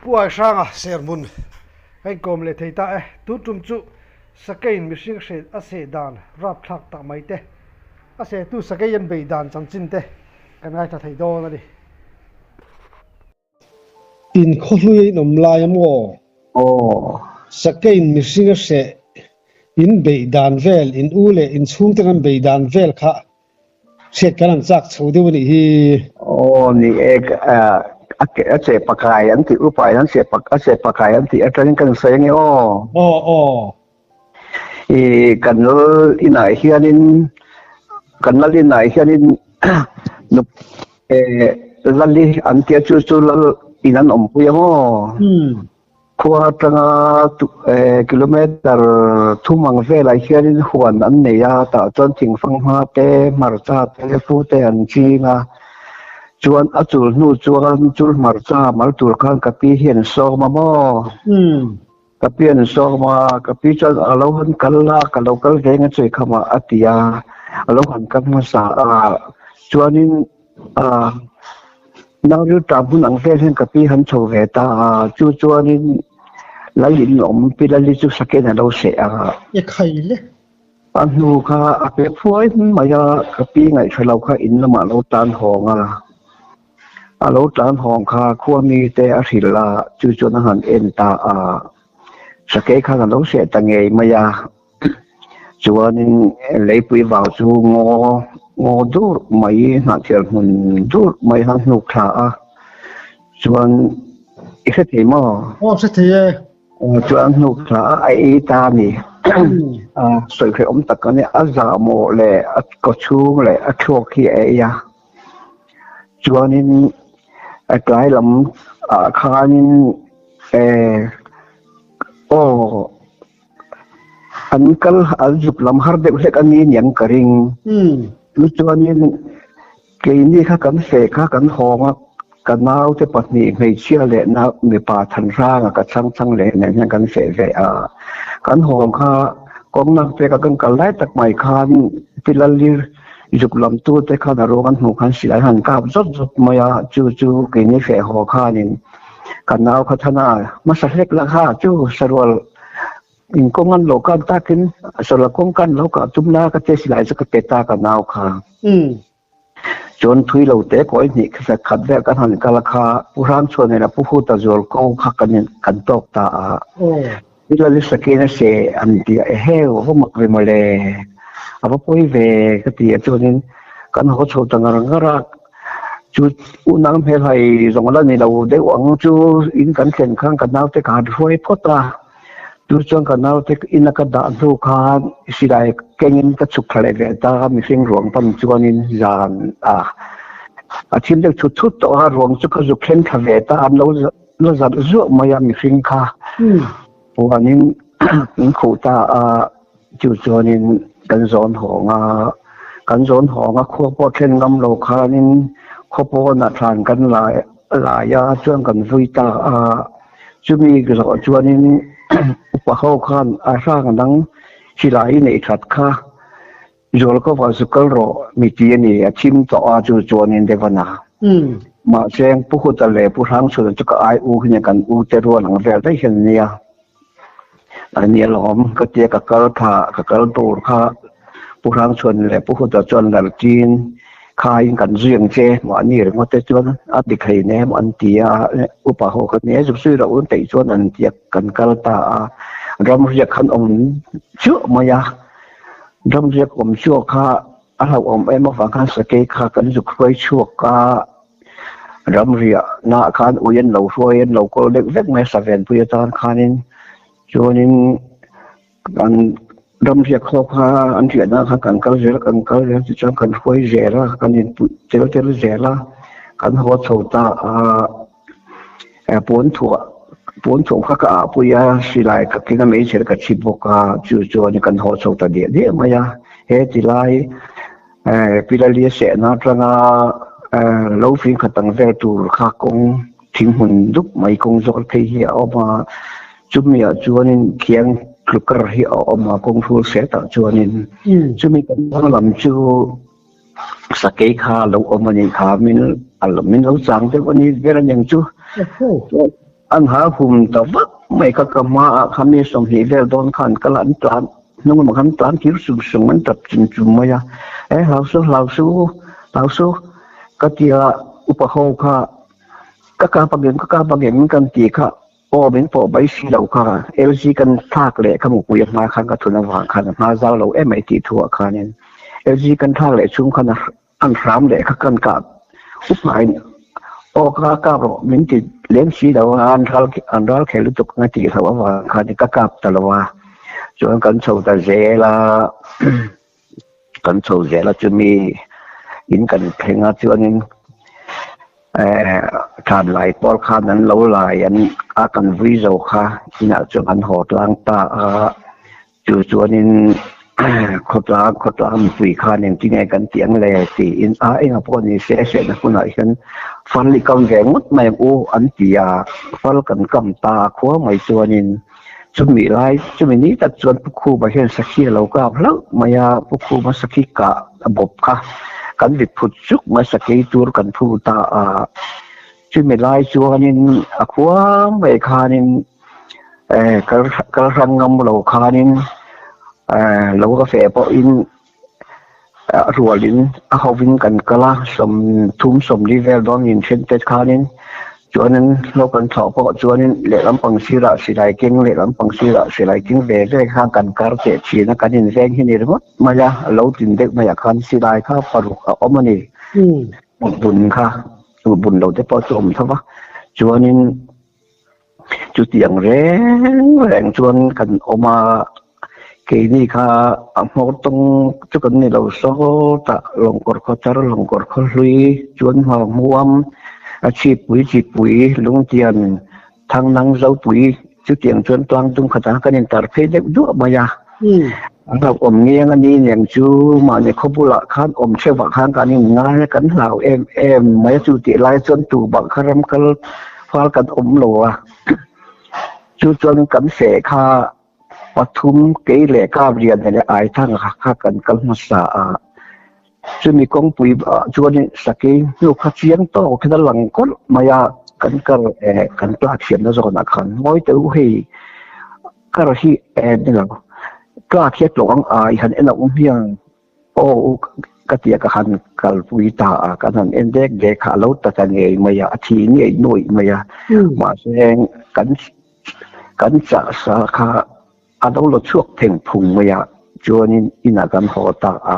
Pu Aihranga serhmun ka inkawm leh thei ta e. Tun tum chu Sakein mihring hre a seh dan rapthlak tak mai te, a sehtu Sakei an bei dan chanchin te kan ngaithla thei dawn a ni. Inkhawhlui a inawm lai a maw? Aw. Sakein mihring a hreh in beih dan vel, in u leh in chhungten an bei dan vel kha hriat kan han chak chho deuh a nih hi. Aw ni e, a che pakai an tih upa in an che a che pakai an tih atangin kan sawi ange aw. Aw aw. I kan lal inah hianin kan lal inah hianin Lali an tia chu chu lal in an awmpui ang aw. Khua atanga kilometer thum ang velah hianin huan an nei a, tah chuan thingfanghma te, hmarcha te, fu te an ching a. Chuan a chul hnu chuan chul hmarcha mal tur khan ka pi hian sawm a maw? Ka pi an sawm a, ka pi chuan a lo han kal a, ka lo kal ve nga chui khamah a ti a, a lo han kal hmasa a, chuanin ah Nauril tah hmun ang vel hian ka pi han chho ve ta a, chu chuanin Lal in awm pi Lali chu saken a lo seh a. E khai le. A hnu kha a pek fuai mai a, ka pi ngaihthla lo kha in lamah a lo tan hawng a. A lo tlan hawng kha khua mite a hrilh a, chu chuan a han en ta a, Sakei khan a lo seh ta ngei mai a, chuanin leipui vau chu ngaw ngaw dur mai hnahthial hmun dur mai han hnuk thla a, chuan i hre thei maw? Aw hre thei e. Chuan hnuk thla a, a ei ta a ni. Sawi hrehawm tak a nia, a zahmawh leh a kawchhung leh a thluak hi a ei a. Chuanin a tlai lam ah khanin eh aw an kal an zuk lam har deuh hlek a ni niang ka ring. Chu chuanin keini kha kan feh kha kan hawng a, ka naute pahnih hmeichhia leh nau mipa thanhranga ka chhang chhang leh nen hian kan feh ve a. Kan hawng kha kawng nak peka kan kal lai tak mai khan Pi Lalir Zuk lam tu te khan a ruang an hmuh khan silai han kap zawt zawt mai a, chu chu keini feh haw khanin ka nau kha than a, hmasa hlek la kha chu sarual in kawng an lo kap takin sarual kawng kan lo kah tum la ka tia silai chu ka pe ta ka nau kha. Chuan thui lo te kawi hnih khat khat vel kan han kal kha Pu Hrangchhuan nena Pu Huta zual ko kha kan in kan tawk ta a. Ila sakin a se an ti a, eheu a va mak ve mawle, a va pawi ve ka ti a chuanin kan haw chho ta ngar ngar a, chu unang hmelhai zawng la ni lo deuh ang chu in kan thlen khan ka naute ka han hruai phawt a, chu chuan ka naute ina ka dah hnu khan silai kengin ka chhuk thla leh ve ta a, mihring ruang pan chuanin zan a a thim deuh chhut chhut tawh a, ruang chu ka zuk thleng thla ve ta a, an lo La zarh zuah mai a mihring kha puanin min khuh ta a, chu chuanin kan zawn hawng a, kan zawn hawng a khua pawh thlen ngam lo khanin khaw pawnah thlan kan la lai a chuan kan vui ta a, chumi zawh chuanin upa ho khan a hrang dang silai neih that kha Zualkova zu kal rawh mi ti a ni, a thim tawh a chu chuanin Devana. Mahse Pu Huta leh Pu Hrangchhuna chu ka ai u hian kan u te rual ang vel daih hian ania. A nia lawm ka tia ka kal tha ka kal tur kha Pu Hrangchhuan leh Pu Huta chuan laltin khaiin kan zui ang che mahni ringawt te chuan a ti thei nem an ti a, upa ho kha nia zuk zui loh un peih chuan an tia kan kal ta a, ramriak khan awm chiah mai a. Ramriak awm chhuak kha a hlauhawm em avang khan sakei kha kan zuk hruai chhuak a, ramriah naah khan ui an lo hruai an lo kawl deuh vek mai a savenpui atan khanin chuanin kan ramriak ho kha an riahna khan kan kal zel kan kal zel tichuan kan hruai zel a kan inpuih tel tel zel a kan haw chho ta a. Puan thuah puan thuah kha ka ah pui a, silai ka keng a meichher ka chhi bawk a, chu chuan kan haw chho ta diah diah mai a. He ti lai Pilalia sehna atanga lo fing khat ang vel tur kha kawng thing hmun dup mai kawng zawl phei hi a awm a, chumi ah chuanin khiang tlukar hi a awm a kawng hrul hretah chuanin chumi kan lam chu. Sakei kha lo awm a nih kha min min lo chang deuh a ni ber a niang chu. An ha hum ta vak mai kha ka hmaah kha mi 20 vel dawn khan kal a, an tlan hnung lamah khan an tlan kir sung sung an tap chung chung mai a, e hlau su hlau su hlau su ka ti a, upa ho kha ka kap angem ka kap angem kan tih kha aw min pawh mai si lo kha LG kan thlak leh kha mupui a hma khan ka thun avang khan a hma zau lo em mai tih thu ah khanin LG kan thlak leh chhung khan a An hram leh kha kan kah upain aw ka kap rawh min ti lem si lo a, an ral an ral khel lutuk ang a tih hlauh avang khan ka kap ta lo a, chuan kan chho ta zel a, kan chho zel a chumi in kan thleng a chuanin eh than lai pawl khan an lo lai an a kan vui zo kha inah chuan an haw tlang ta a. Chu chuanin khawtlang khawtlang mipui khan engtin nge kan tih ang le tiin a enga pawh ni se hriatna hunah hian fal i kam ve ngawt mai ang u an ti a, fal kan kam ta a khua mai chuanin chumi lai chumi ni tak chuan Pu Khuma hian sakhi a lo kap hlauh mai a, Pu Khuma sakhi kah a bawp kha kan vit phut chuk mai sakei tur kan phu ta a, chumi lai chuanin a khua mai khanin Eh kal kal hrang ngam lo khanin eh lo ka feh pawhin a rualin a hovin kan kal a 30 40 vel dawn min then te khanin chuanin lo kan thlawh pawh chuanin lehlam pang sirah silai keng lehlam pang sirah silai keng ve ve khan kan kar teh thin a kan inveng hi ni ringawt mai a lo tin deuh maiah khan silai kha paruk a awm a ni bun kha bun lo te pawh chu a awm tho va chuanin. Chutiang reng reng chuan kan awm a, keini kha a hmawr tawng chu kan ni lo sawtah Lawngkawr khaw thar, Lawngkawr khaw hlui chuan hma hmuam a chhipui chipui lungtian thangnang zopui chutiang chuan tlang tum khatah kan intar phei deuh duah mai a. A hlauhawm ngiang a ni nen chu mahni khaw bulah khan awm theuhah khan kan inngai a, kan hlau em em mai a, chu tih lai chuan tubah kha ram kal fal kan awm lo a, chu chuan kan feh kha pathum kei leh kap rian leh aithang kha kan kal hmasa a, chumi kawngpui ah chuan sakei hnu kha chiang tawk hian a lang kawlh mai a, kan kal eh kan tlak thiamna zawnah khan ngawi teh u hei. Kar hi en ni lo. Tlak hi a tlawh ang a, i han en a awm hian aw u ka tia ka han kalpui ta a, kan han en dek dek kha a lo ta ta ngei mai a, a thi ngei nuaih mai a. Mahse kan kan chah sa kha a lo la chhuak theng phung mai a, chuanin inah kan haw ta a.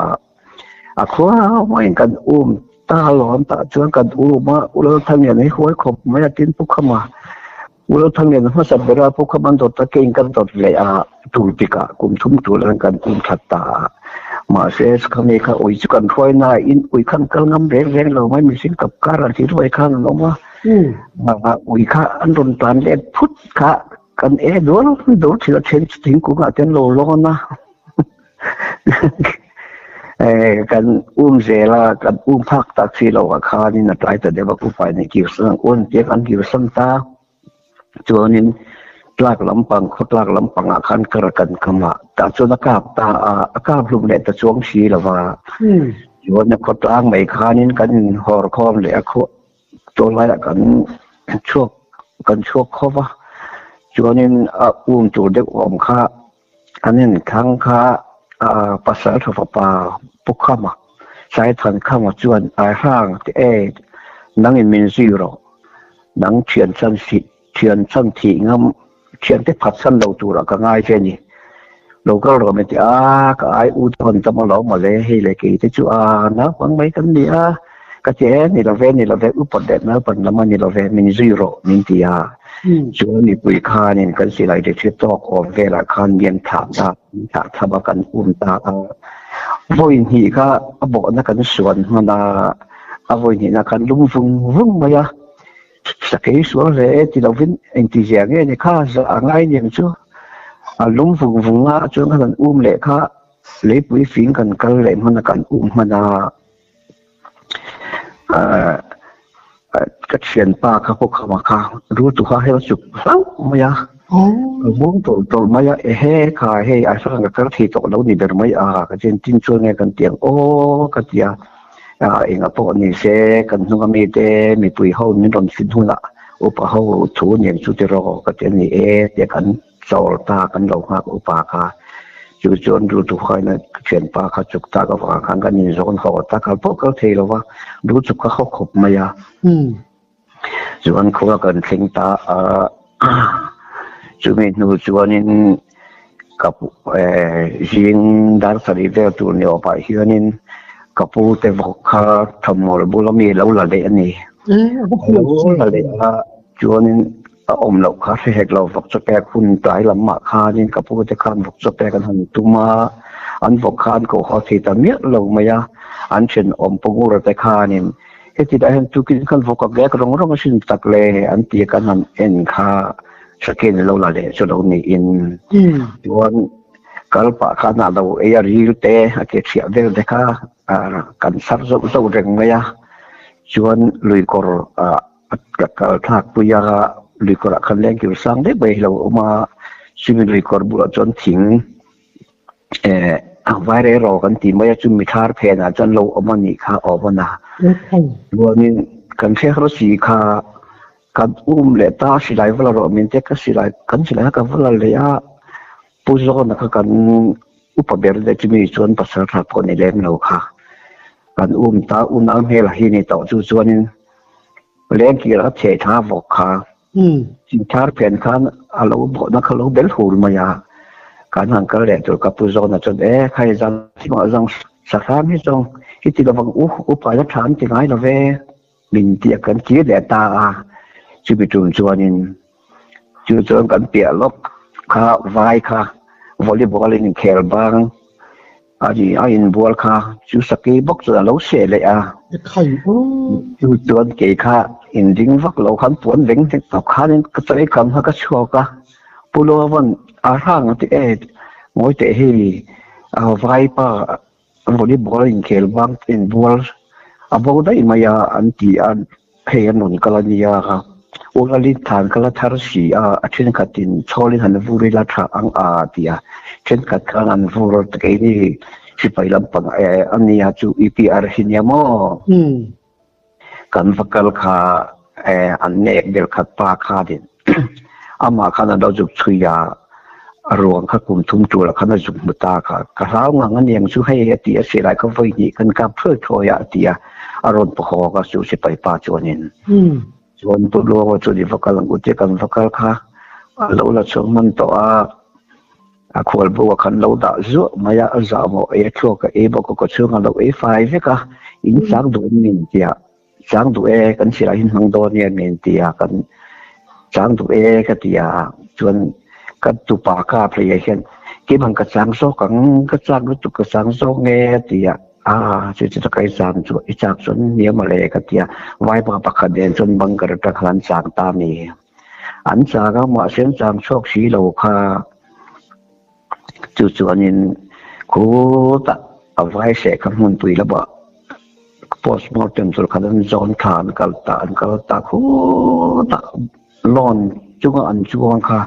A khua maiin kan um ta alawm tah chuan kan um a, U Lalthanglian hi huai khawp mai a tin pu kham a. U Lalthanglian hmasa ber a pu kham an dawt a keiin kan dawt leh a tul tikah kum thum tul an kan um that ta a. Mahse khami kha ui chu kan hruai na in ui khan kal ngam reng reng lo mai mihring kap kar an thil ruai khan an awm a. Ui kha an rawn tan let phut kha kan e dual dual thil a then chu thingkungah te an lo lawn a. Kan um zel a, kan um phak tak si lo ah khanin a tlai ta deuh a, upa in kirsan ang un tiang an kirsan ta. Chuanin tlak lampang khaw tlak lampang ah khan kar kan kam a, tah chuan a kap ta a, a kap hlum leh ta chuang si lo va. Chuan a khaw tlang mai khanin kan inhawr khawm leh a khaw tawlaiah kan chhuak kan chhuak khawp a, chuanin a um tur deuh awm kha An inthlang kha pasal tha fapa Pu Khama, Saithan Khama chuan Aihrang ti e, nangin min zui rawh, nang thian chan thian chan thih ngam, thiante phat san lo turah ka ngai che ni, lo kal rawh min ti a, ka ai u chuan ka ma lo mawle, hei leh kei te chu a naupang mai kan ni a, ka ti e, ni lo ve, ni lo ve, upat leh naupan lam a ni lo ve, min zui rawh min ti a. Chuan mipui khanin kan silai ri thli tawk awm velah khan mian thlah ta, min thlah thlap a kan um ta a. Vawi hnih kha a bawhna kan suan hman a, a vawi hnihna khan lum vung vung mai a. Sakei sual hle e ti lovin engtizia nge ni kha zah a ngai niang chu. A lum vung vung a, chuan khan an um leh kha leipui fing kan kal leh hman a kan um hman a. Ka thianpa kha pawh khama kha rul tu kha hei a chuk hlauh mai a, a vung tawlh tawlh mai a, ehe kha hei a hrang ka kal thei tawh lo ni ber mai a ka chen tin chuan nge kan ti ang aw ka ti a, enga pawh ni se kan hnung ami te mipui ho min rawn fin hunah. Upa ho thu nen chu tiraw ka ti a ni e tia kan chawl ta kan lo nghak upa kha. Chu chuan rilru huaina thianpa kha chuk tak avang khan kan inzawn haw ta kal pawh kal thei lo va, lu chu ka haw khawp mai a. Chuan khua kan thleng ta a, chumi hnu chuanin ka zing dar sarih vel tur ni awpah hianin ka pu te vawk kha thawmhnaw bula mi lo la leh a ni. A lo la leh a, chuanin a awm loh kha hre hek lo vawk chaw pek hun tlai lamah khanin ka pu te khan vawk chaw pek an han tum a, an vawk kha an koh haw thei ta miah lo mai a, an thenawm Pungura te khanin Heti dah hian tukin khan vawk a bag rawng rawng a hrin tak le an ti kan han en kha Sakin lo la leh chu lo niin chuan kal pah khan a lo ei a ril te a ke chhiah vel te kha kan sar zauh zauh reng mai a, chuan luikawr ah a kal thlak pui a, luikawr ah khan lengkir sang deuh mai hi lo awm a, chumi luikawr bulah chuan thing Eh, vai ro kan ti mai a chu mi thar phenah chuan lo awm a nih kha awm a na. Chuanin kan hre har si kha kan um leh ta silai vala rawh min te ka silai kan silai kha ka vala leh a pu zawna kha kan upa ber leh chumi chuan pasal tha pawh ni lem lo kha kan um ta unau hmel hi ni tawh chu chuanin lengkir a chhe tha vawk kha Thar phen khan a lo bawhna kha lo bel hul mai a, kan han kal leh tur ka pu zawna chuan e khai zang thimah zawng sahram hi zawng i ti lovang u, upa la tha an ti ngai lo ve min tih a kan kir leh ta a, chumi tum chuanin chu chuan kan piah lawk kha vai kha volleyball in inkhel bang A ni, a inbual kha chu sakei bawk chuan a lo seh leh a. Chu chuan kei kha inring vak lo khan puan veng hlek tawp khanin ka chawi kham kha ka chhuak a. Pu Luavan a hrang a ti e, ngawi teh hei vaipa volleyball inkhel bang inbual a bo daih mai a an ti a. Hei a nun kal a nia, Uralin than kal a thar si a, a thenkhatin chhawlin han vur ila tha ang a ti a, thenkhat khan an vur keini sipai lampang a nia chu EPR hi nia maw? Kan va kal kha an nek ber khat pa khanin amah khan a lo zuk chhui a, a ruang kha kum thum tura khan a zuk hmu ta kha, ka hlau ngang a niang chu hei a ti a, silai kha vawi hnih kan kap thuai thuai a a ti a. A rawn paw hawk a chu sipai pa chuanin chuan Pu Luawa chu i va kal ang u tia kan va kal kha a lo la chhuak hman tawh a, a khual bo a khan lo dah zuah mai a, a zah maw ei a thluak a ei bawk a kawchhung a lo ei fai vek a, in chang duh em min tia chang duh e kan silai hi hmang dawn nia min tia kan chang duh e ka ti a chuan ka tupa ka phei ah hian keimah ka chang zawk ang ka chak lutuk ka chang zawk nge a ti a. A, chu chu ka i chak chu i chak chuan nia mawle ka ti a, vaipa pakhat nen chuan bunker atang khan an chak ta a ni. An chak a, mahse an chang chhuak si lo kha chu chuanin khutah a vai seh kha hmunpui lamah postmortem tur khan an zawn thla an kal ta an kal ta khutah lawn chunga an chuang kha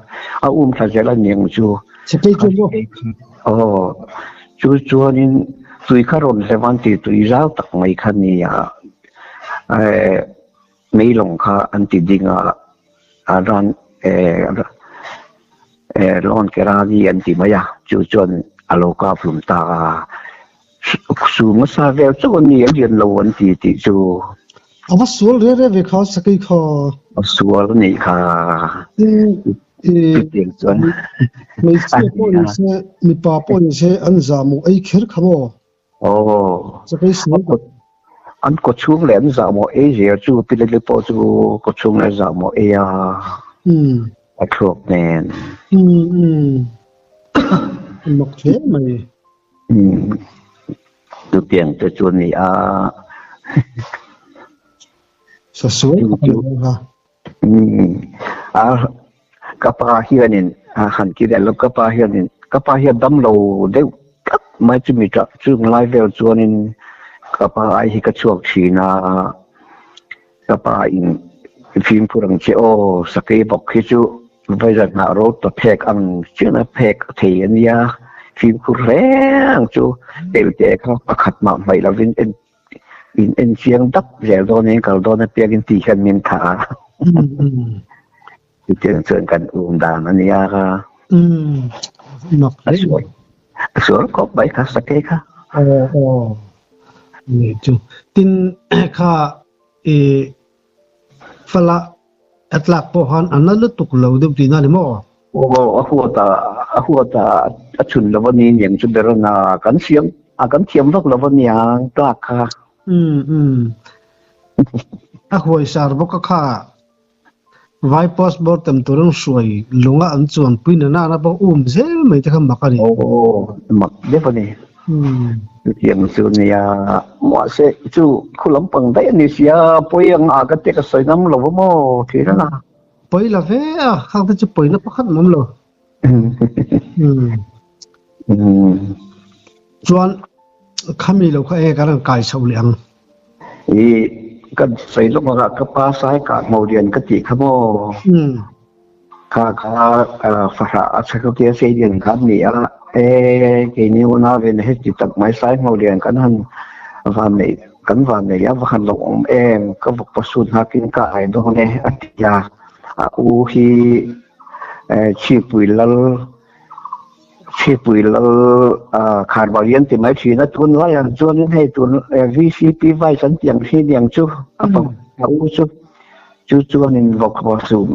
a um thla zel a niang chu. Sakei chu maw? Aw, chu chuanin tui kha rawn hleuh an ti tui zau tak mai kha nia eh meilawng kha an ti ding a a ran eh eh lawn kerani an ti mai a chu chuan a lo kap hlum ta a. Su hmasa vel chauh a ni a lian lo an ti tih chu. A va sual re re ve kha sakei kha. A sual a nih kha. Tin Chutiang chuan. Hmeichhia pawh ni se mipa pawh ni se an zahmawh ei kher kha maw? Aw. Sakei sual tak. An kawchhung leh an zahmawh ei zel chu Pilali pawh chu kawchhung leh zahmawh ei a. A thluak nen. Mak hle mai. Chutiang te chu a ni a. Sasual tak a ni kha. A ka pa hianin a han ti leh lo ka pa hianin ka pa hian damlo deuh tlat mai chumi tah chung lai vel chuanin ka pa ai hi ka chhuak thin a ka pa in fimkhur ang che aw sakei bawk hi chu Vaizat hnah ro ta phek ang chian a phek a thei a nia, fimkhur hle ang chu pelte kha pakhat mah hmaih lovin en in en chiang dap zel dawn in kal dawn apiangin tih hian min thah a. Chutiang chuan kan um dan a nia ka. Mak A sual a sual khawp mai kha sakei kha. Aw aw. Ni chu. Tin kha i fala a tlak pawh khan a na lutuk lo deuh tihna a ni maw? Aw a huat a a huat a a chhun lo a ni niang chu ber a na kan siam a kan thiam vak lo a niang tlak kha. Um um. A huai sar bawk a kha Vai passport tam tur an hruai lunga an chuanpui na nana pawh um zel mai te kha mak a ni. Aw mak deuh a ni. Chutiang chu nia mahse chu khu lampang daih a ni sia pawi ang ah ka tia ka sawi ngam lo va maw thin a. Pawi la ve a, khang te chu pawina pakhat an awm lo. Chuan khami lo kha e ka rawn kai chhoh leh ang. I kan sawi lawk ang a ka pa sai kah hmo lian ka tih kha maw? Kha kha fahrah a chhak tia sei lian kha an ni a, e keini unau in heti tak mai sai hmo lian kan han van neih kan van nei a va han lo awm em ka vawkpa sun nghakin ka ai dawn e a ti a, a u hi Chhipui lal Chhipui lal Kharba lian ti mai thin a, tun lai ang chuanin hei tun VCP Vice an tih ang hi niang chu a a u chu chu chuanin vawkhaw sum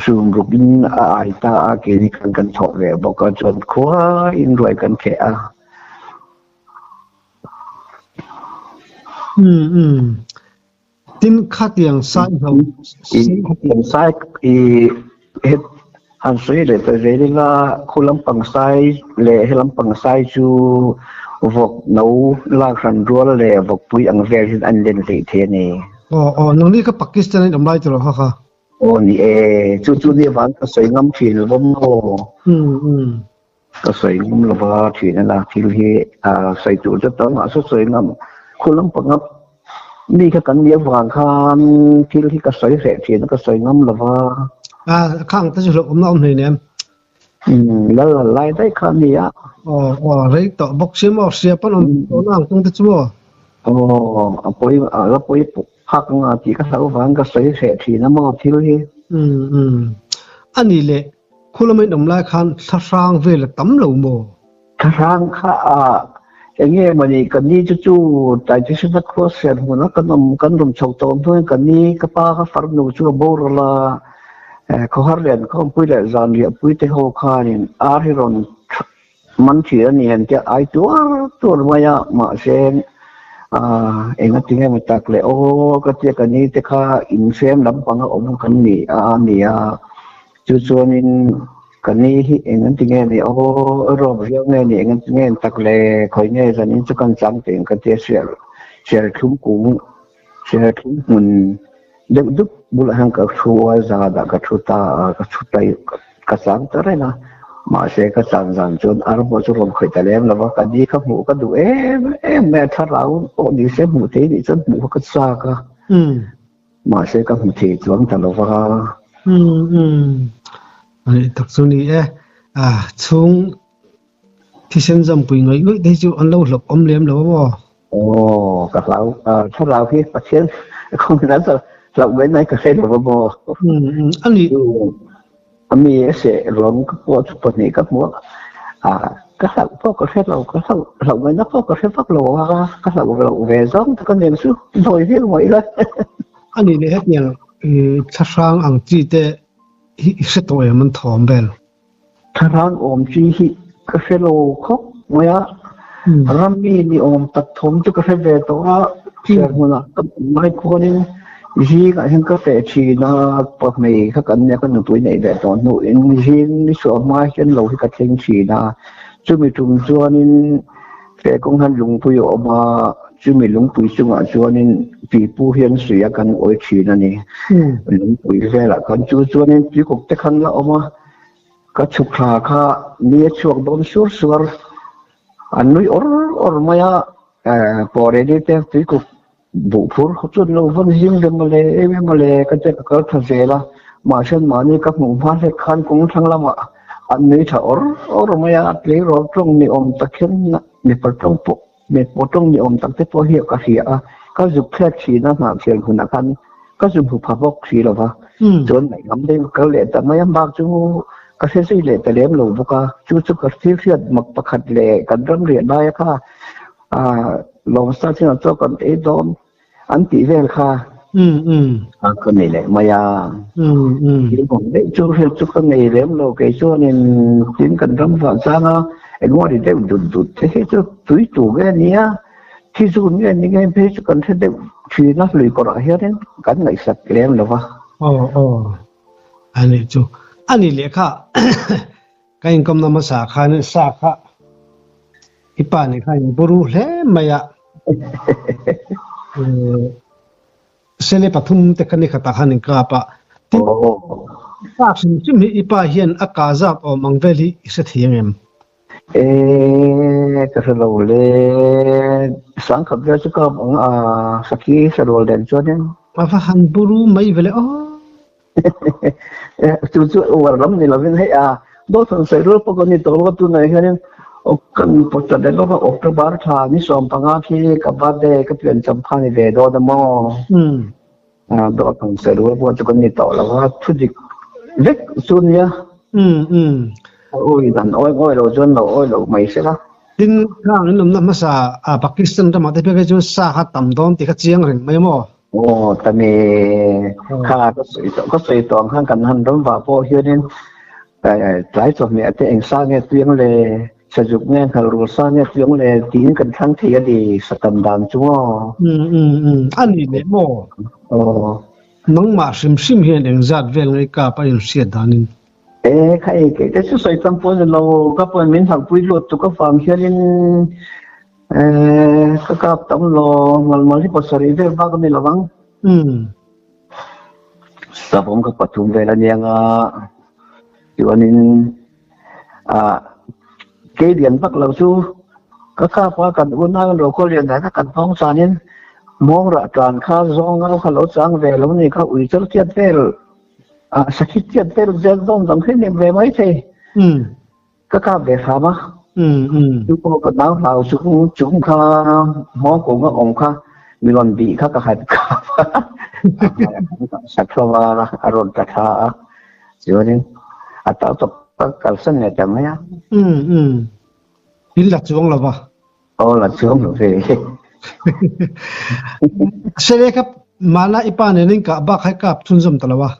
sum rukin a ai ta a keini khan kan thawh ve bawk a chuan khua in ruai kan theh a. Um um. Tin, khatiang sai hlo. I khatiang sai i het han sawi leh ta zel ila khu lampang sai leh he lampang sai chu vawk no lak hran rual leh vawkpui ang vel hian an len hleih thei a ni. Aw aw, nangni kha Pakistan in awm lai tiraw kha kha? Aw ni e, chu chu ni avang ka sawi ngam thin lo vawm maw? Um um. Ka sawi ngam lo va thin a la, thil hi sawi tur chu tam mahse sawi ngam khu lampanga mi kha kan nih avang khan thil hi ka sawi hreh thin a, ka sawi ngam lo va. A, khang te chu hlauh awmna awm hlei nem. Umm, lal lal lai daih kha a ni a. Aw, aw, rei tawh bawk sia maw, hria pawn awm tawh na ang kawng te chu maw? Aw, a pawi, a la pawi phak anga tih ka hlauh vang ka sawi hreh thin a maw thil hi. Umm, umm, a ni leh. Khulama in awm lai khan thlahrang vel a tam lo maw? Thlahrang kha a eng nge mawni ka ni chu chu Taitesena khua sian hmuna kan awm kan rawn chho tawh hnuaiin ka ni ka pa ka farnu chu a boral a, khawhar lian khawmpui leh zanriahpui te ho khanin ar hi rawn Man thir a ni han tia ai tuar tuar mai a, mahse engatinge maw tak le aw ka tia ka ni te kha inhrem lampanga awm kan ni a ni a, chu chuanin ka ni hi engatinge ni aw rawp viau nge ni engatinge tak le khawi nge zanin chu kan chang tih ka tia hriat hriat thlum kung hriat thlum hmun deuh dup bulah hian ka thu a zanah ka thu ta a ka thu ta ka chang ta reng a mahse ka chan zan chuan ar pawh chu rawn khawih ta lem lo va ka ni kha hmuh ka duh em em mai a thlarau pawh ni se hmuh thei nih chuan hmuh kha ka chak a mahse ka hmu thei chuang ta lo va. Um um ani tak chu ni e a chhung Thisen zampui ngaih ngaih te hi chu an lo hlawp awm lem lo a maw? Aw, ka hlau, thlarau hi Pathian kawngin an hlauh mai mai ka hre lo a maw? A ni. A mi a seh ruang ka pawh chu pahnih ka hmu a, ka hlauh pawh ka hre lo, ka hlauh hlauh ngaihna pawh ka hre vak lo a, ka hlauh loh ve zawng tak a nen chu nawi viau mai ila. A nih leh hetiang thlahrang ang chi te hi i hre tawh em an thawm vel? Thlarang awm chi hi ka hre lo khawp mai a, rammi ni awm tak thawm chu ka hre ve tawh a, hriat hmunah ka ngai khuanin zingah hian ka feh thin a, pahmei kha kan nia ka nupui neih ve tawh hnuin zing ni chhuah hma hian lo hi ka thleng thin a, chumi tum chuanin feh kawng hian lungpui a awm a, chumi lungpui chungah chuanin pipu hian suih a kan awi thin a ni, lungpui velah khan chu chuanin tuikawk te khan la awm a. Ka chhuk thla kha ni a chhuak dawn sur suar, an nui awr awr mai a, pawh reh ni te tuikuk buh phur khaw chuan lo vawn zing ve mawle em em mawle ka tia ka kal tha zel a, mahse mahni ka hmuh hma hlek khan kawng thlang lamah an nui tha awr awr mai a, tleirawl tawng ni awm tak hian mipa tawng pawh mipa tawng ni awm tak te pawh hi ka hria a, ka zuk thlek thin a hnahchhial hunah khan ka zu hmu pha bawk si lo va. Chuan ngaihngam deuh kal leh ta mai a, bak chu ka hre zui leh ta lem lo bawk a. Chu chu ka thil hriat mak pakhat leh kan ram riah laia kha lawmsa chinah chuan kan ei dawn an tih vel kha ka nei leh mai a. Thil awm daih chu hriat chu ka nei lem lo kei chuanin tin kan ram vah chang a engemaw ri deuh dut dut te hi chu tui tur nge nia. Thi zun nge ni nge phei chu kan hre deuh thin a, lui kawrah hianin kan ngaihsak lem lo va. Aw aw a nih chu. A nih leh kha ka inkawmna hmasa khanin sa kha i pa nih kha in buru hle mai a. Sele pathum te kha ni khatah khan in kap a. Tin, pa hrim hrim hi i pa hian a ka zat awm ang vel hi i hre thei ang em? E ka hre lo le. Sangkhat vel chu kap ang a, sakhi sarual den chuanin. A va han buru mai vele aw. Chu chu uar lam ni lovin hei a dawthawn sawi rual pawh ka ni tawh lo tunah hianin kan pawtsa leh lawk a October thla ni 15 khi ka birthday ka piancham kha ni ve dawn a maw. Dawthawn sawi rual pawh chu ka ni tawh lo a, thu dik vek chu nia. Awi dan awi awi lo chuan lo awi lo mai se la. Tin, khang in awmna hmasa Pakistan ramah te phei kha chuan sa kha tam dawn tih kha chiang reng mai maw? Aw tani kha ka sawi tawh ka sawi tawh ang khan kan han ram vah pawh hianin tlai chawhmeh te eng sa nge tliang le sazuk nge nghal rul sa nge tliang le tiin kan thlang thei a ni satam dan chu maw. A ni leh maw? Aw. Nangmah hrim hrim hian engzat vel ngai kap a inhriat danin? E kha ei kei te chu sawi tam pawh ni lo ka pawn min hlauhpui luat tuk avang hianin Eh, ka kap tam lo, ngalmal hi pasarih vel bak a ni lo ang. Savawm ka pathum vel a niang a, chuanin ah kei lian vak lo chu ka kap a, kan unau in Rokhaw lian dan a kan hmawng chanin hmawng rah tlan kha zawng ngau kha lo chang ve lo ni kha ui chal chiat vel ah sakhi chiat vel zel zawng zawng khi ni ve mai thei. Ka kap ve hram a. Chu pawh ka nau hlau chung chung kha hmawng kung a awm kha mi rawn bih kha ka han kap a. Sak hlawm a, a rawn tla thla a. Chuanin a tau tawp ka kalsan leh ta mai a. In la chuang lo va. Aw la chuang lo ve. Sele kha mana i pa nen in kah bak hai kap chhunzawm ta lo a.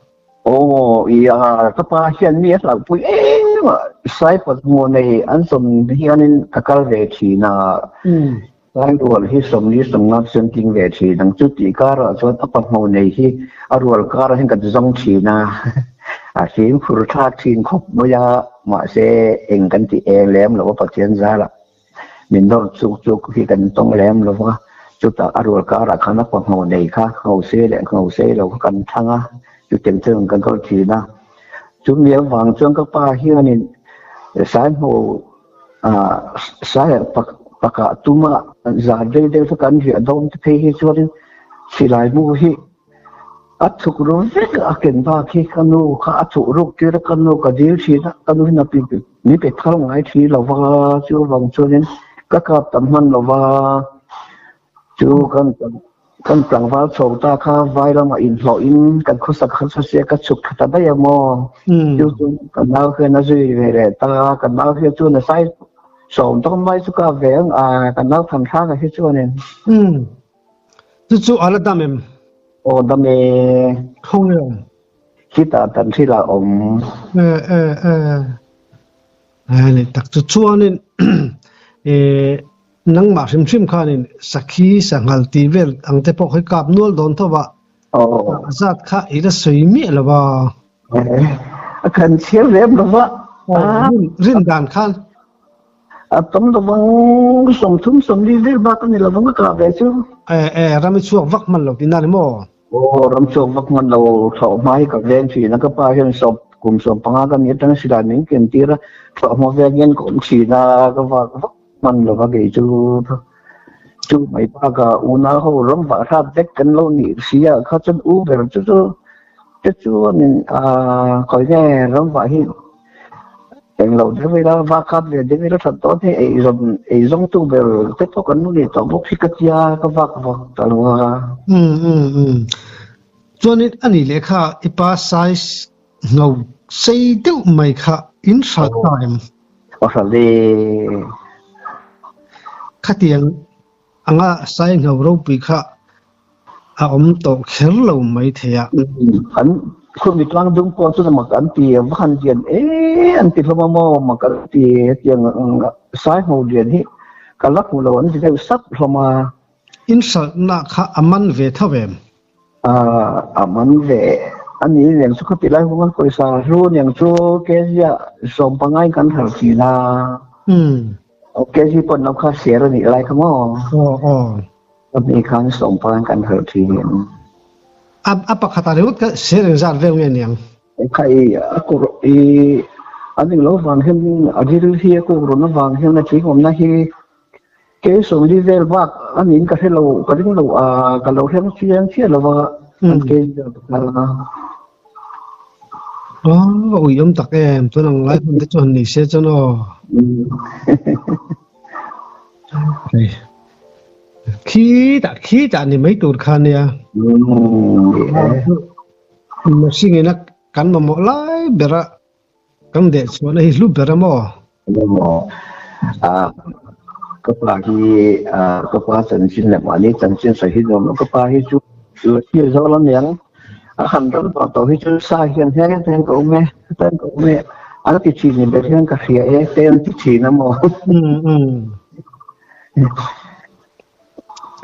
Aw ia ka pa hian mi a hlauhpui em a, Saipawt hmuh nei an sawm hianin ka kal ve thin a, Sairual hi sawmli sawmnga chuan tling ve thin ang chu tih karah chuan a pa hmuh nei hi a rual karah hian ka zawng thin a, a fimkhur thlak thin khawp mai a, mahse eng kan tih eng lem lo a Pathian zalah. Min nawr chuk chuk hi kan tawng lem lo va, chutah a rual karah khan a pa ngho nei kha ngho se leh ngho se lo kha kan thlang a, chutiang chuan kan kal thin a. Chumi avang chuan ka pa hianin Saingho ah Saia pakah tuma zan rei deuh chu kan riah dawn te phei hi chuanin silai mu hi A chhuk ru vek a ken bak hi ka nu kha a chhuh ruk tir a, ka nu ka dil thin a, ka nu hian a min pe thar ngai thi lo va, chu vang chuanin ka kap tam hman lo va, chu kan kan tlangval chho ta kha vai lamah inhlawhin kan khawsak kha chu sia ka chhuk thla ta daih a maw, chu chu ka nau hian a zui ve leh ta a, ka nau hi chuan a sai sawm tawk mai chu ka ve ang a, ka nau than thlak a hi chuanin. Chu chu a la dam em? Aw dam e. Khaw nge awm? Khitah tan thil ah awm. E e e. E ni tak chu chuanin e nangmah hrim hrim khanin sakhi sanghal tih vel ang te pawh khi kap nual dawn tho a. Aw. A zat kha i la sawi miah lo a. A kan chhiar lem lo va. Aw rin dan khan. A tam lovang 30 40 vel bak a ni lovang ka kah ve chu. E e ram i chhuak vak hman lo tihna a ni maw? Aw ram chhuak vak hman lo thlawh hma hi ka veng thin a ka pa hian sawm kum 15 ka nih atang silai min ken tir a thlawh hma veng hian ka awm thin a ka vak vak hman lova kei chu chu mai bakah unau ho ram vah hrat vek kan lo nih si ah kha chuan u ber chu chu te chuanin ah khawi nge ram vah hi Eng lo deuh ila va kap ve deuh ila that dawn hei ei zawn ei zawng tu ber te pawh kan nu nei tawh bawk hi ka tia ka vak vak ta lo a. Um um um. Chuanin a nih leh kha i pa size ngho sei deuh mai kha in hralh ta em? Aw hralh e. Khatiang anga sai ngho ropui kha a awm tawh kher lo mai thei a. An khumi tlang dung pawh chuan mak an ti, va han lian e an ti hlawm a maw, mak an ti hetiang sai ngho lian hi ka la hmu lo an ti deuh sap hlawm a. In hralhna kha a man ve tho em? A man ve a ni nen chu khati lai hunga pawisa hlu niang chu kg ah 15 in kan hralh thin a. Kg pawn lo kha share a nih lai kha maw? Aw aw. Ami khan 15 in kan hralh thin. A a pakhat ah ringawt kha share engzat vel nge niang? Kha i a kawr i an englo vang hian a ril hi a kawk rawn avang hian a tling awmna hi Kei sawmli vel bak a niin ka hre lo, ka ring lo a, ka lo hreng chiang chiah lo va, an kei vel ka kal a. Aw, ui awm tak em, chuan ang lai hun te chu han nei se chuan aw. Khitah, khitah ni mai tur kha nia. Machine ina kan mamawh lai bera Kan deh chhuahna hi hlu ber a maw? Maw? Ka pa hi ka pa chanchin leh mahni chanchin sawi hi nuam lo. Ka pa hi chu thil zo lam niang a han ram tawh tawh hi chu sa hian heng heng ka awm e, heng ka awm e an ti thin ni ber hian ka hria e te an ti thin a maw?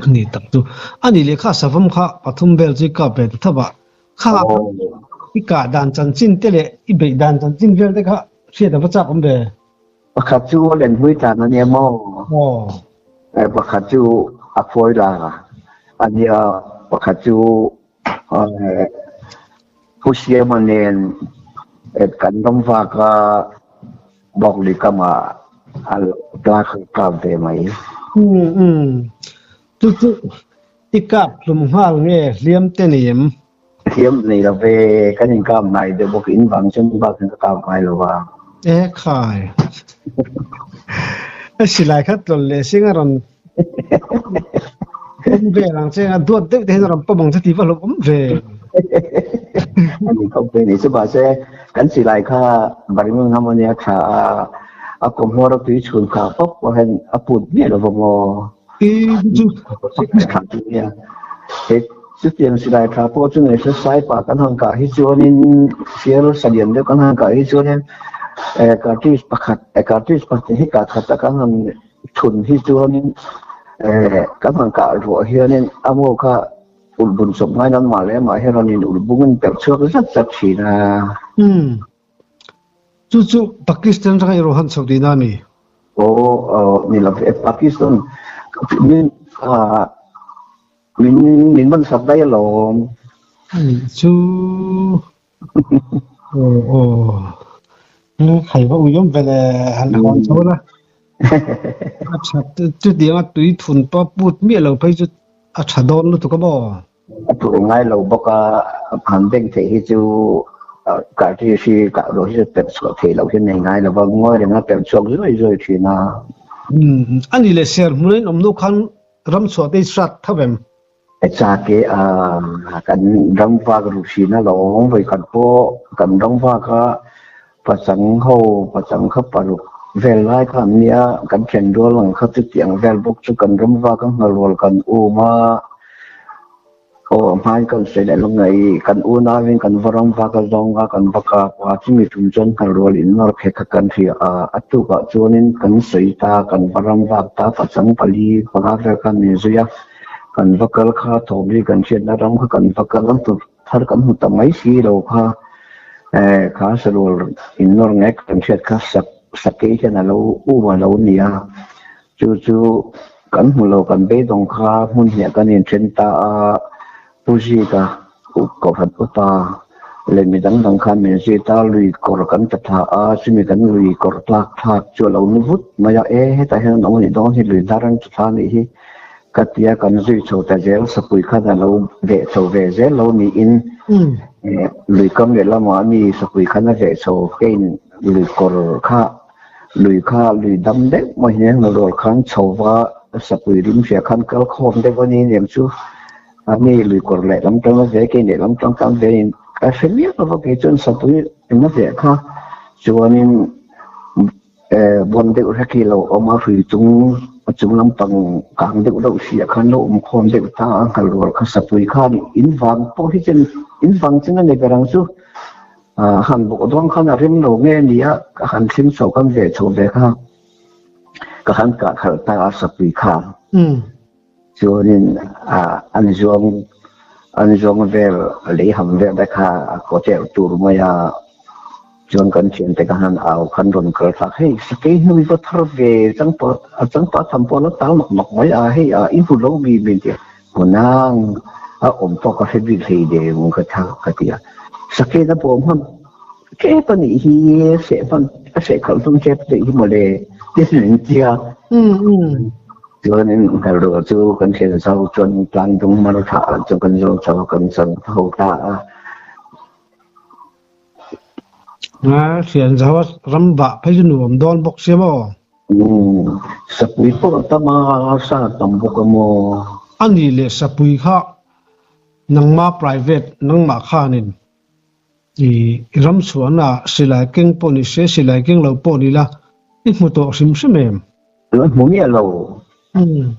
Ani tak chu. Ani lehkha savawm kha pathum vel chu i kap ve ta tho a. Kha i kah dan chanchin te leh i beih dan chanchin vel te kha hriat a va chak awm ve. Pakhat chu lenhmui tlan a nia maw? Aw. Pakhat chu a phawi la a nia, pakhat chu Pu Siama nen kan ram vak a Bawkli kamah a tla kap ve mai. Um um. Chu chu I kap hlum nghal nge hliam te nei em? Hliam nei lo ve, kan inkap ngai deuh bawk, in vang chuan bak in ka kap ngai lo va. E khai. A silai kha tlawlh leh sing a rawn pawm vel ang che, a duat deuh te hian a rawn pawm ang che tih va hlauh awm ve. Ani khawp ve ni chu mahse kan silai kha Birmingham ania tha a, a kawmhmawr a tui chhun kha pawp pawh hian a put miah lo va maw. Chutiang silai tha pawh chu nei se saipa kan han kah hi chuanin sial salian deuh kan han kah hi chuanin cartridge pakhat cartridge pahnih hi kah khat a kan han thun hi chuanin kan han kah ruah hianin a maw kha ulh bun chawp ngai nan mah leh mah hi rawn in ulh bungin perh chhuak zat zat thin a. Chu chu Pakistan atanga i rawn han chhoh tihna a ni. Aw ni lo ve Pakistan min min min man sak daih alawm. Anih chu aw aw khai va ui awm ve le han hawn chho la. A tha chutianga tui thun pawh put miah lo phei chu a tha dawn lutuk a maw? A tur ngai lo bawk a, han beng theih hi chu cartridge hi kah ruah hi chu perh chhuah theih loh hi a nei ngai lo va, ngawi renga perh chhuak zuai zuai thin a. A nih leh ser hmun a inawm hnu khan ram chhuah te i hrat tho em? Chak e, kan ram vak ru thin alawm, vawikhat pawh kan ram vak a Pachang ho, pachang kha paruk vel lai kha an nia, kan then rual ang kha chutiang vel bawk chu kan ram vak a ngharual kan um a, aw a hmain kan sawi leh lo ngai, kan unauin kan va ram vak a zawng a, kan va kap a, chumi tum chuan ngharual in nawr khe kha kan hria a, a tukah chuanin kan sawi ta, kan va ram vak ta, pachang pali panga vel khan min zui a, kan va kal kha thawmli kan hriatna ram kha kan va kal ang tur. Thar kan hmu ta mai si lo kha eh kha sarual in nawr nge kan hriat kha sak sakei hian a lo um a lo ni a, chu chu kan hmu lo kan beidawng kha hmun hniah kan inthen ta a, Pu Zika Kohhran upa leh mi dang dang khan min zui ta, lui kawr kan ta thla a, chumi kan lui kawr tlak thlak chu a lo nu vut mai a, e hetah hian an awm a nih dawn hi lui hnar an ta thla a nih hi. Ka tia kan zui chho ta zel, sapui khan a lo veh chho ve zel lo niin lui kam leh lamah mi sapui khan a veh chho kein lui kawr kha lui kha lui dam deuh mai hian rual khan chho va sapui rim hria khan kal khawm deuh a ni aniang chu. Ani lui kawr leh lam tang a ve kei leh lam tang kan ve in ka hre miah lova kei chuan sapui in a veh kha chuanin eh bawn deuh hlek hi lo awm a hrui chung a chung lampang kang deuh deuh si ah khan lo awm khawm deuh ta a nghal rual kha sapui khan in vang pawh hi chen in vang chen a ni ber ang chu ah han bawk dawn khan a rem lo nge ni a ka han thlim chho kan veh chho ve kha ka han kah khalh ta a sapui kha. Chuanin an zuang an zuang vel lei ham vel te kha a kaw cher tur mai a, chuan kan thiante kha han au khan rawn kal thlak hei sakei hnu i va thar ve changpa a changpa tham pawh a la tal mak mak mai a hei a i hmu lo mi min ti a hunang a awm pawh ka hre bik hlei deuh ka tha ka ti a sakei na bawm hman tep a nih hi seh hman a seh khalh hlum tep daih hi mawle ti min ti a. Chuanin hmelrual chu kan thlen zo chuan tlang dung mar thlah chu kan zawng chho a, kan chang ho ta a. A thian zo a ram vah phei chu nuam dawn bawk sia maw? Umm, sapui pawh a tam a, sa a tam bawk a maw? A nih leh sapui kha nangma private nangmah khanin I ram chhuahna silai keng pawh ni se, silai keng lo pawh ni la, i hmu tawh hrim hrim em? La hmu miah lo. Umm.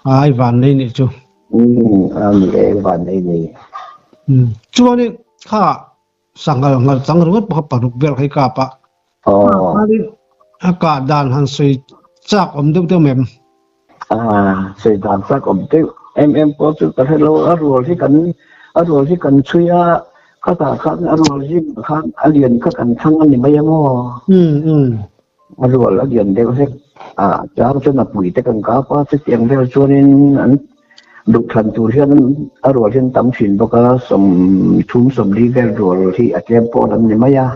Ai vannei nih chu. Umm, a ni e, vannei ni. Umm, chuanin kha sanghal nghal chang ringawt pawh kha paruk vel kha i kap a. Aw. A kah dan han sawi chak awm deuh deuh em? A sawi dan chak awm deuh em em pawh chu ka hre lo, a rual hi kan a rual hi kan chhui a, khatah khan a rual zingah khan a lian kha kan thlang a ni mai ang aw. A rual a lian deuh hlek a, chang chuan a pui te kan kap a, chutiang vel chuanin an duhthlan tur hian a rual hian tam thin bawk a, 30 40 vel rual hi a tlem pawh an ni mai a.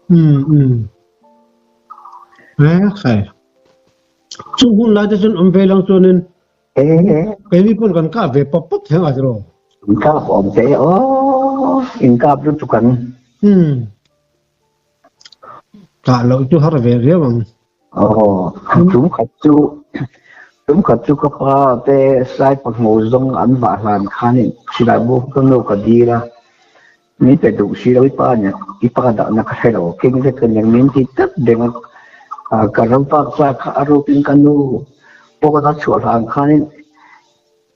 Umm umm. Eh khai. Chung hun lai te chuan awm ve lang chuanin keini pawn kan kah ve pawp pawp theng a tiraw. In kap awm te aw in kap lutuk ang. Umm. Kah loh chu har ve riau ang. Aw tum khat chu tum khat chu ka pa te sai pahmu zawng an vah hlan khanin silai bu ka nu ka dil a. Min pe duh si lo i pa nia, i pa dahna ka hre lo, keng vek ka nia min ti tlat reng a, ka ram vak zak kha a rukin ka nu pawna chhuah hlan khanin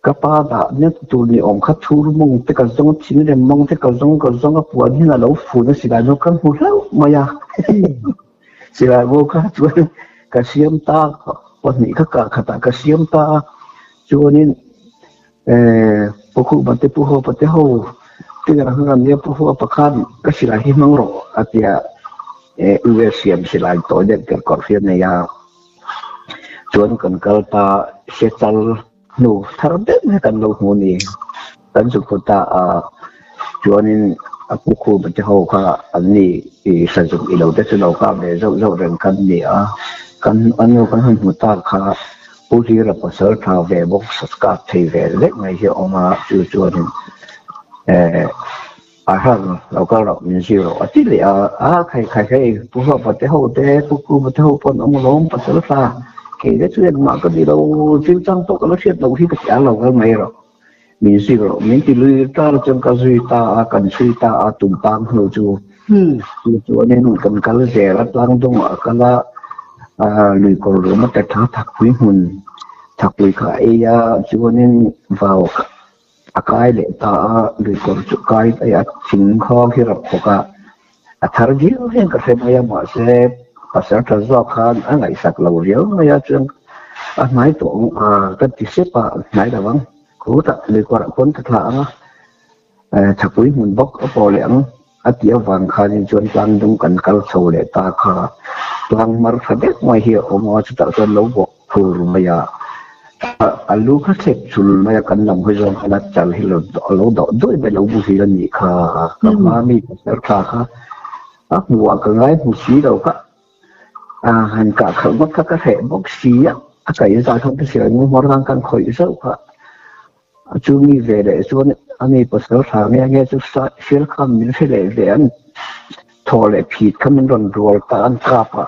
ka pa dahna tur ni awm kha thur mawng te ka zawng a, thingrem mawng te ka zawng ka zawng a, puan hian a lo fun a silai chu ka hmu hlauh mai a, silai bo kha chuan ka siam ta pahnih kha kah khatah ka siam ta a, chuanin Pu Khuh te Pu Hopa te ho tinga hmang an nia Pu Hopa khan ka silai hi hmang rawh a tia US siam silai tawi deuh ker kawrh hi a nei a chuan kan kal ta se chal hnu thar deuh mai kan lo hmu ni kan zuk hmu ta a chuanin a Pu Khuh te ho kha an ni i sazuk ilo te chu lo kap ve zauh zauh reng kan ni a kan an nu kan han hmu ta kha Pu Hlira pasal tha ve bawk kap thei ve lek mai hi a awm a, chu chuanin eh a hran lo kal loh min zir rawh a ti leh a, a khai khai hei Pu Hlawhpa te ho te Pu Kuma te ho pawh an awm alawm pasal tha kei te chu engmah ka ni lo thil chang pawh ka la hriat loh hi ka ti a lo kal mai rawh min zir rawh min ti lui ta la chuan ka zui ta a kan chhui ta a tumpang hnu chu chu chuanin kan kal zel a tlang dawngah a kal a lui kawr rum a ta thakpui hmun thakpui kha a ei a chuanin vau a kai leh ta a lui kawr chu kai a thing khawng hi rap khawk a a thar viau hian ka hre mai a mahse pasal tha zawk khan a ngaihsak lo riau mai a chuan a hnai tawh ang a ka ti sep a hnai lo ang khutah lui kawrah khawn ka thlah ang a thapui hmun bawk a pawh leh ang a tih avang khanin chuan tlang dung kan kal chho leh ta kha tlang mar tha deuh mai hi a awm a chutah chuan lo bawk phur mai a a lu kha thlep chul mai a kan lam hawi zawng khan a chal hi lo lo dawh duai mai lo muhil a nih kha ka hma mi pasal tha kha a hmuh ah ka ngai hmu si lo kha a han kah khalh ngawt kha ka hreh bawk si a a kaih zah khan ka hriat hmawr khan kan khawih zauh kha Chu mi ve leh chuan a mi pasal tha nge nge chu sial khan min hre leh ve an thaw leh phit kha min rawn rual ta an kap a,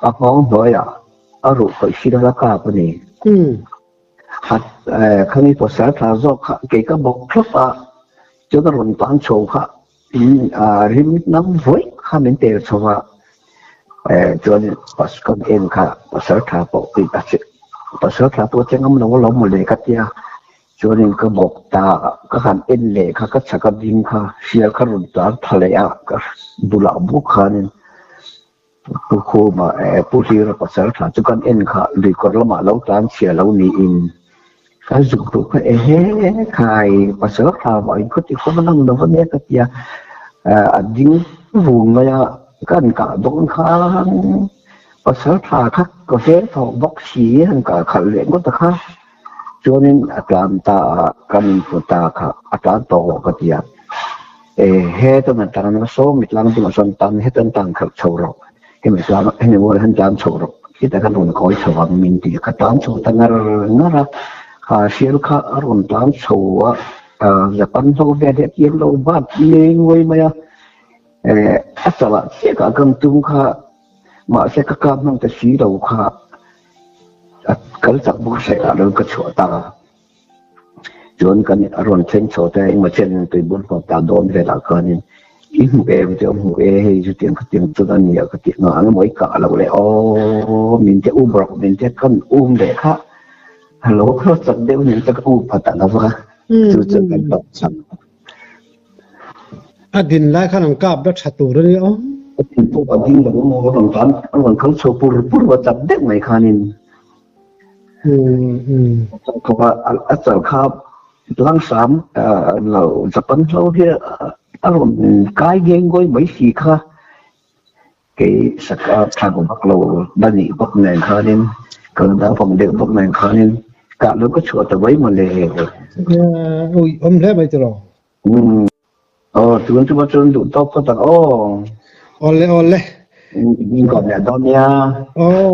a nghawng hnuaiah a ruh khawih si lo a kap a ni. Khat khami pasal tha zawk kha kei ka bawk thlawp a, chuan a rawn tlan chho kha rim nam vawi kha min tel chho a, chuan kan en kha pasal tha pawh pasal tha pawh che ngam lo alawm mawle ka tia, chuanin ka bawk ta ka han en leh kha ka chhak a ding kha hrial kha rawn tlan tha leh a ka bulah bawk khanin. Pu Khuma eh Pu Hlira pasal tha chu kan en kha luikawr lamah lo tlan chhia lo niin ka zuk duh kha ehe khai pasal tha vah in khawti khawm a lang lo a nia ka tia a ding vung mai a kan kah dawn khan pasal tha kha ka veng thawk bawk si han kah khalh leh ngawt a kha chuanin a tlan ta a kan inhmu ta kha a tlan tawh lo ka tia. E he chuan an tlan a saw mi tlang dingah chuan tan hetan tan khalh chho rawh hemi tlang hemi mual hian tlan chho rawh khitah khan rawn kawi chho ang min ti a ka tlan chho ta ngar ngar a kha hrial kha a rawn tlan chho a Japan ho vel hi a kiam lo bat ngei nguai mai a e a chalah chiah kah kan tum kha mahse ka kap hmang ta si lo kha a kal chak bawk hreh ah lo ka chhuah ta. Chuan kan a rawn thleng chho ta engmaw chen tuibur hlawp ta dawn velah khanin i hmu em te awm hmu e hei chutiang khatiang chuan a nia ka tih nghah ang emaw i kah loh leh aw min te um rawh min te kan um leh kha alo khaw chak deuh nen te ka um pha ta lova chu chu kan tawp chak. A din lai khan an kap la tha tur a nia aw. A din pawh a ding lo emaw a rawn tlan a rawn kal chho pur pur a chak deuh mai khanin. A chal kha tlangsam lo Japan hlo hi a rawn kai ngei ngawi mai si kha kei saka thlak vak lo la nih bawk nen khanin ka la naupang deuh bawk nen khanin kah lo ka chhuah ta mai mawle. Ui awm hle mai tiraw. Aw tun chu chuan duh tawk phawt ang aw. Awle awle. Min kawm leh dawn nia. Aw.